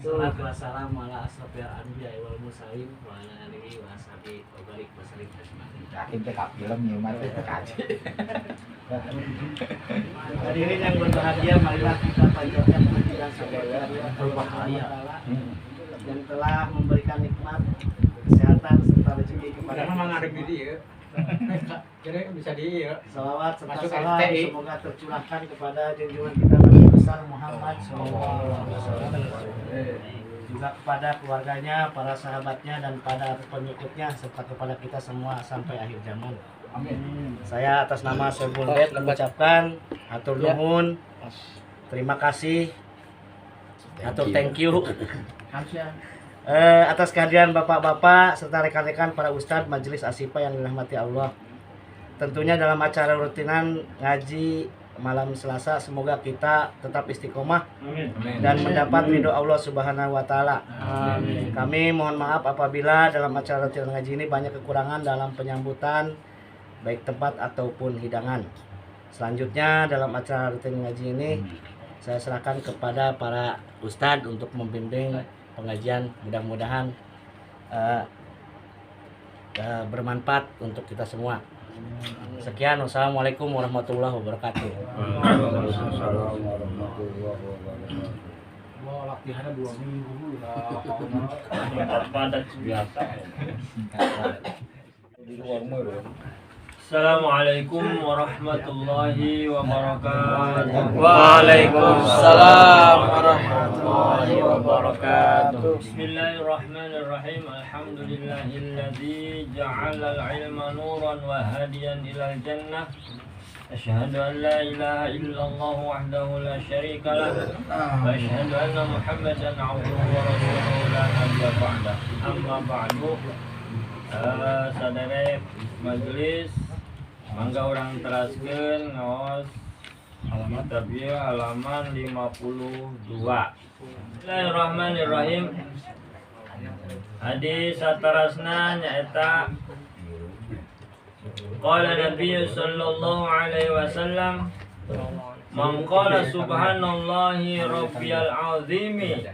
Salatu wassalamu ala asrofil anbiya wal mursalin wa ala alihi wa ashabihi wa barik wa sallim ajmain. Yakin teh ka film ieu mah teh kaji. Hadirin yang berbahagia, marilah kita panjatkan puji dan syukur kehadirat Allah Taala yang telah memberikan nikmat kesehatan serta rezeki kepada Padahal mah ngarep di dieu. Jadi bisa di ieu. Salawat serta Masuk salam RTI. Semoga tercurahkan kepada junjungan kita Nabi besar Muhammad SAW, juga kepada keluarganya, para sahabatnya, dan pada pengikutnya, serta kepada kita semua sampai akhir zaman. Amin. Saya atas nama Sohibul Bait mengucapkan hatur nuhun, terima kasih, atau thank you atas kehadiran bapak-bapak serta rekan-rekan para ustadz Majelis Asifa yang dirahmati Allah. Tentunya dalam acara rutinan ngaji malam Selasa, semoga kita tetap istiqomah dan mendapat ridho Allah Subhanahu wa taala. Amin. Kami mohon maaf apabila dalam acara rutinan ngaji ini banyak kekurangan dalam penyambutan, baik tempat ataupun hidangan. Selanjutnya, dalam acara rutin ngaji ini saya serahkan kepada para ustadz untuk membimbing pengajian. Mudah-mudahan bermanfaat untuk kita semua. Sekian, wassalamualaikum warahmatullahi wabarakatuh. Waalaikumsalam warahmatullahi wabarakatuh. Wah, latihannya 2 minggu lah. Padat biasa. Di luar mah. Assalamualaikum warahmatullahi wabarakatuh. Waalaikumsalam warahmatullahi wabarakatuh. Bismillahirrahmanirrahim. Alhamdulillahilladzi ja'ala al-ilma nuran wa hadiyan ilal jannah. Asyhadu an la ilaha illallah wahdahu la syarika lah wa asyhadu anna Muhammadan abduhu wa rasuluhu la nabiyya ba'dah. Amma ba'du. Saderek majelis, mangga urang teraskeun ngaos kitab ieu halaman 52. Bismillahirrahmanirrahim. Hadis saterasna nyaeta qala Nabi sallallahu alaihi wasallam, man qala subhanallahi rabbiyal azimi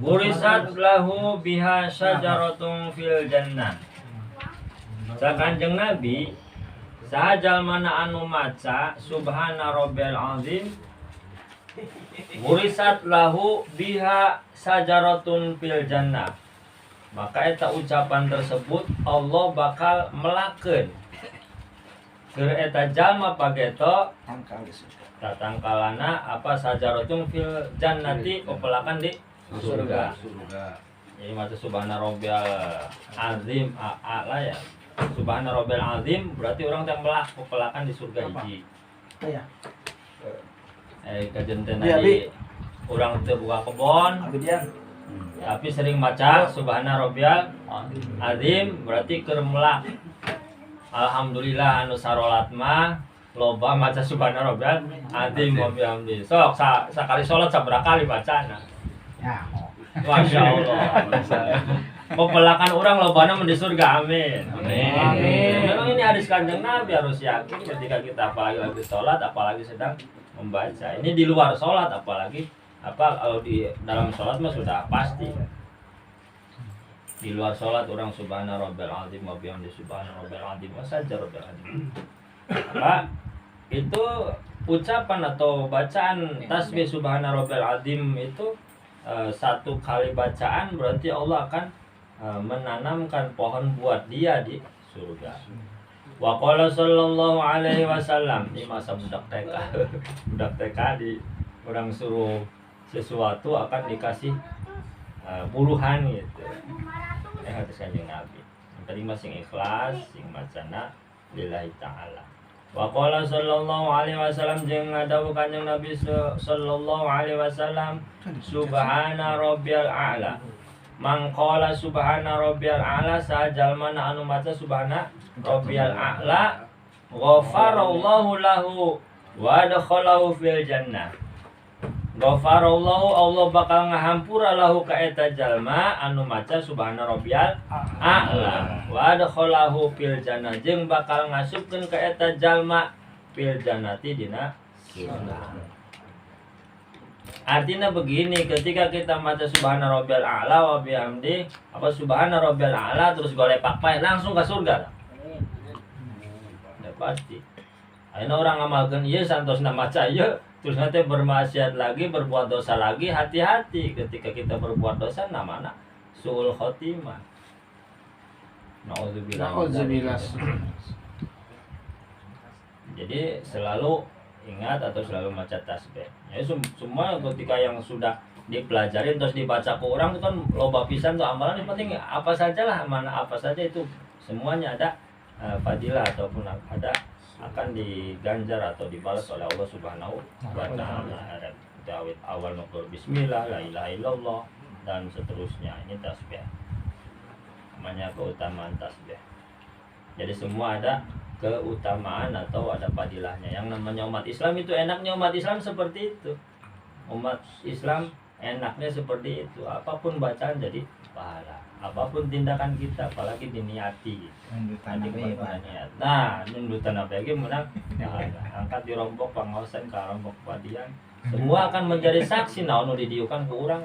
gurisat lahu biha syajaratun fil jannah. Sakanjeng Nabi, saha jalmana anu maca subhana rabbiyal azim, gurisat lahu biha syajaratun fil jannah, maka eta ucapan tersebut Allah bakal melakeun keur eta jalma pageto Tangkal di surga. Tatangkalana apa, syajaratun fil jannati, pepelakan di surga. Surga. Jadi maca subhana rabbiyal azim, a, a lah ya. Subhana rabbiyal azim berarti orang yang melak pepelakan di surga hiji. Iya. Eh, kajen teh Iya, di urang teu buka kebon Abidian. tapi sering maca subhana rabbiyal azim berarti keur melak. Alhamdulillah, anu sarolat mah loba maca subhana rabbiyal azim wa bihamdi. Sok sakali salat sabaraha kali bacana? Ya. Masya Allah. Pepelakan orang lobana di surga. Amin. Amin. Amin. Memang ini hadis Kanjeng Nabi, harus yakin ketika kita apalagi lagi sholat, apalagi sedang membaca. Ini di luar sholat, apalagi apa, kalau di dalam sholat mah sudah pasti. Di luar sholat orang subhana rabbil azim wa bihamdi subhana rabbil azim wa saja rabbil azim. Apa itu ucapan atau bacaan tasbih subhana rabbil azim itu, satu kali bacaan berarti Allah akan menanamkan pohon buat dia di surga. Wa qala sallallahu alaihi wasallam, di masa budak TK. Budak TK di orang suruh sesuatu akan dikasih buruhan gitu. Eh, hadis Kanjeng Nabi. Yang penting mah sing ikhlas, sing macana lillahi ta'ala. Wa qala sallallahu alaihi wasallam, jeung ngadawuh Kanjeng Nabi sallallahu alaihi wasallam, subhana rabbiyal a'la. Man qala subhana rabbiyal a'la, saha jalmana anu maca subhana rabbiyal a'la, ghafarallahu lahu wa adkhalahu fil jannah. Ghafarallahu, Allah bakal ngahampura, lahu ka eta jalma anu maca subhana rabbiyal a'la, wa adkhalahu fil jannah, jeung bakal ngasupkeun ka eta jalma, fil jannati, dina surga. Artinya begini, ketika kita maca subhana rabbiyal a'la wa bihamdi, apa subhana rabbiyal a'la terus golepak pae langsung ke surga. Ya pasti. Ayeuna orang ngamalkeun ieu santosna maca ieu terus nanti bermaksiat lagi, berbuat dosa lagi, hati-hati ketika kita berbuat dosa namana suul khotimah. Nauzubillah. Nauzubillah. Jadi selalu ingat atau selalu maca tasbih. Ya semua ketika yang sudah dipelajarin terus dibaca ke orang itu kan loba pisan tuh amalan, yang penting apa sajalah, mana apa saja itu semuanya ada fadilah ataupun ada akan diganjar atau dibalas oleh Allah Subhanahu wa taala. Dawid awal nukur bismillah la ilaha illallah dan seterusnya. Ini tasbih. Namanya keutamaan tasbih. Jadi semua ada keutamaan atau ada fadilahnya. Yang namanya umat Islam itu enaknya umat Islam seperti itu. Umat Islam enaknya seperti itu. Apapun bacaan jadi pahala. Apapun tindakan kita, apalagi diniati. Nah, nundutan apa lagi menang pahala. Angkat dirombok pangaosan ka rombok padian. Semua akan menjadi saksi naon nu didiukan ke urang.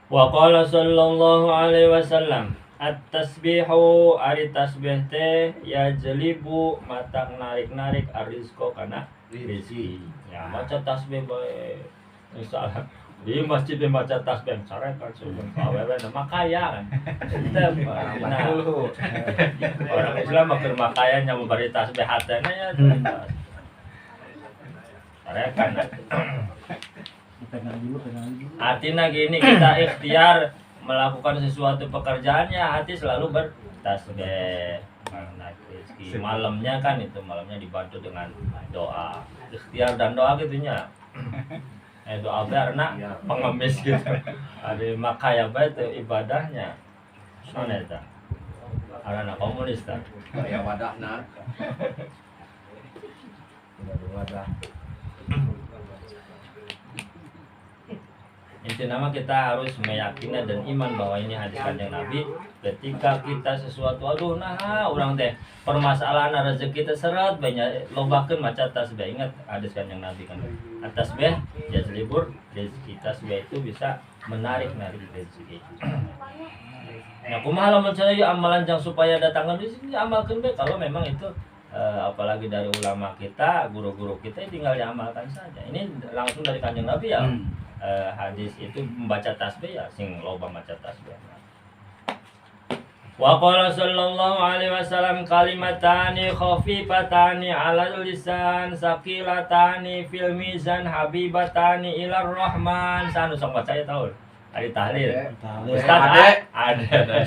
Wa qala sallallahu alaihi wasallam at-tasbihu ari tasbih teh yajlibu matang narik-narik arrizqo kana rezeki. Ya maca tasbih bae. Insyaallah di masjid maca tasbih sarekan sugan awewe mah kaya kan. Nah, orang Islam mah keur makaya nya bari tasbih hatena ya. Sarekan. Artinya gini, kita ikhtiar melakukan sesuatu pekerjaannya hati selalu bertasbih. Rezeki malamnya kan itu malamnya dibantu dengan doa, ikhtiar dan doa gitunya. Doa karena pengemis gitu. Ada makaya bae itu ibadahnya. Mana eta? Arana komunis ta. Ya wadahna. Wadah. Intinya kita harus meyakini dan iman bahwa ini hadis Kanjeng Nabi. Ketika kita sesuatu aduh nah urang teh permasalahan rezeki teh seret banyak lobakeun maca tasbih. Ingat hadis Kanjeng Nabi kan. Tasbih yajlibur rezeki, tasbih itu bisa menarik-narik rezeki. Nah, kumaha lamun cenah ieu amalan jang supaya datangkan rezeki, amalkeun bae kalau memang itu apalagi dari ulama kita, guru-guru kita tinggal diamalkan saja. Ini langsung dari Kanjeng Nabi ya. Hadis itu membaca tasbih ya sing loba maca tasbih. Wa qala sallallahu alaihi wasallam kalimatani khafifatani 'alal lisan saqilatani fil mizan habibatani ilar rahman. Sanu sok baca ya tahu. Ari tahlil. Ustaz ada.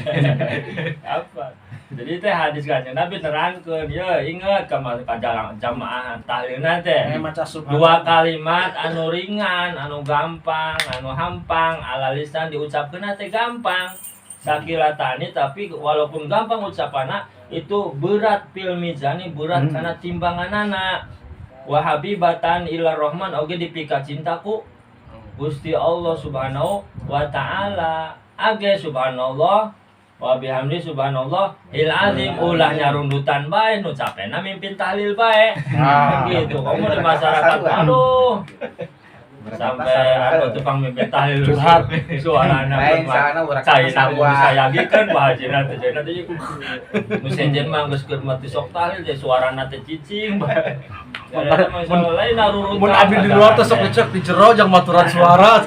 Apa? Jadi teh hadis Kanjeng Nabi nerangkeun, ya ingat ka jamaah tahlilna teh. Dua kalimat anu ringan, anu gampang, anu hampang, ala lisan diucapkeun teh gampang. Sakilatani tapi walaupun gampang ucapanna itu berat fil mizani, berat karena timbanganana. Wa habibatan ila rahman oge dipika cintaku Gusti Allah Subhanahu wa taala. Age subhanallah wa bihamdi subhanallah il azim, ulah nyarundutan bae nu capena mimpin tahlil bae. Gitu. Kamu di masyarakat aduh sampai aku tukang mimpin tahlil curhat suarana cai nabung sayagikeun bahajina teh cenah teh nu sejen mah geus keur mati sok tahlil teh suarana teh cicing bae. Mun abdi di luar teh sok ngecek di jero jang maturan suara.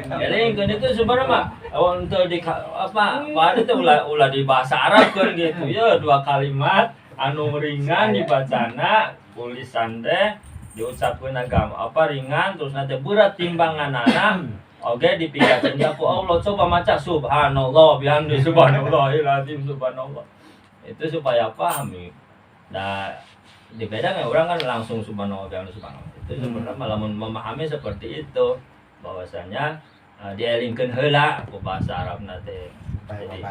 Jadi keun itu sebenarnya mah untuk di apa pada teh ulah di bahasa Arab kan gitu ya, dua kalimat anu ringan dibacana tulisan teh diucapkeun agama apa ringan terus nanti berat timbanganana oge dipikakeun ku Allah. Coba maca subhanallah bihamdi subhanallahil azim subhanallah itu supaya paham. Nah di beda nggak orang kan langsung subhanallah bihamdi subhanallah itu sebenarnya malah memahami seperti itu bahwasanya dielingkeun heula ku bahasa Arabna teh jadi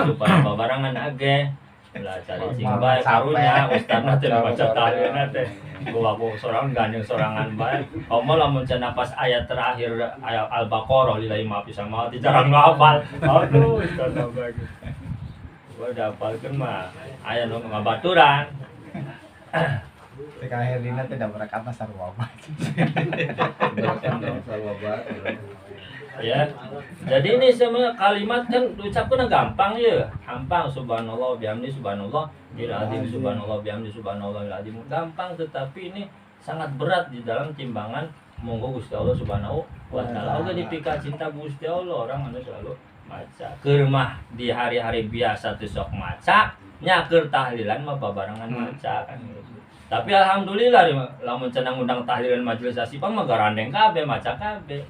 supaya babarangan age ulah cari cing bae karunya ustadna teh maca tahlilna teh gua sorangan gandeng sorangan bae komo lamun cenah pas ayat terakhir ayat Al-Baqarah lillahi ma fis samawati jarang ngapal aduh ustadna bae gua udah hafalkeun mah aya nu ngabaturan. Cek akhirnya teh da berkat mah sarua bae. Ya. Jadi ini semua kalimat kan diucapkan gampang ya. Gampang, subhanallah bihamdi subhanallah azim, subhanallah bihamdi subhanallah azim. Gampang, tetapi ini sangat berat di dalam timbangan monggo Gusti Allah Subhanahu wa taala. Oge dipika cinta Gusti Allah orang anu selalu maca. Keur mah di hari-hari biasa teu sok maca, nya keur tahlilan mah babarengan maca kan gitu. Tapi alhamdulillah lamun cenah ngundang tahlilan majelis asifah mah garandeng kabeh, maca kabeh.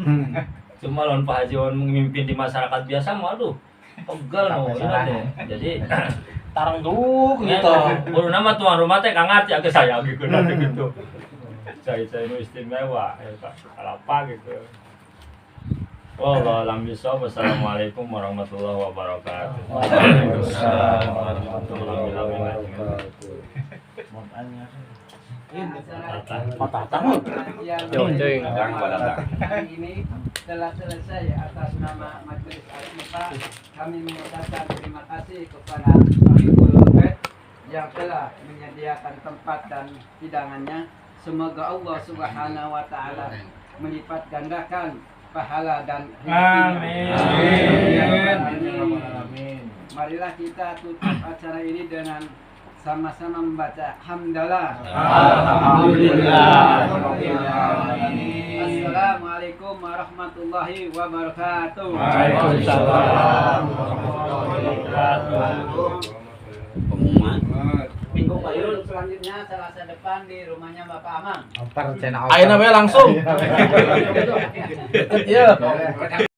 Cuma lamun Pak Haji Wawan memimpin di masyarakat biasa mah, aduh, pegel no ini teh. Jadi Tarang dulu gitu. Kudu nama tuan rumah teh kang ngarti agak saya gitu nanti gitu. Saya nu istimewa ya Pak. Apa gitu. Wallahu a'lam bishawab. Wassalamualaikum warahmatullahi wabarakatuh. Waalaikumsalam warahmatullahi wabarakatuh. Oh, tatang. Yo, cuy. Hari ini telah selesai. Atas nama Majelis Al kami mengucapkan terima kasih kepada Sohibul Bait yang telah menyediakan tempat dan hidangannya. Semoga Allah Subhanahu wa taala melipat gandakan pahala dan rezekinya. Amin. Amin. Marilah kita tutup acara ini dengan sama-sama membaca hamdalah. Alhamdulillah. Assalamualaikum warahmatullahi wabarakatuh. Waalaikumsalam warahmatullahi wabarakatuh. Pengumuman. Minggu payun selanjutnya Selasa depan di rumahnya Bapak Amang. Oper cenah. Ayeuna we langsung. Deket ieu.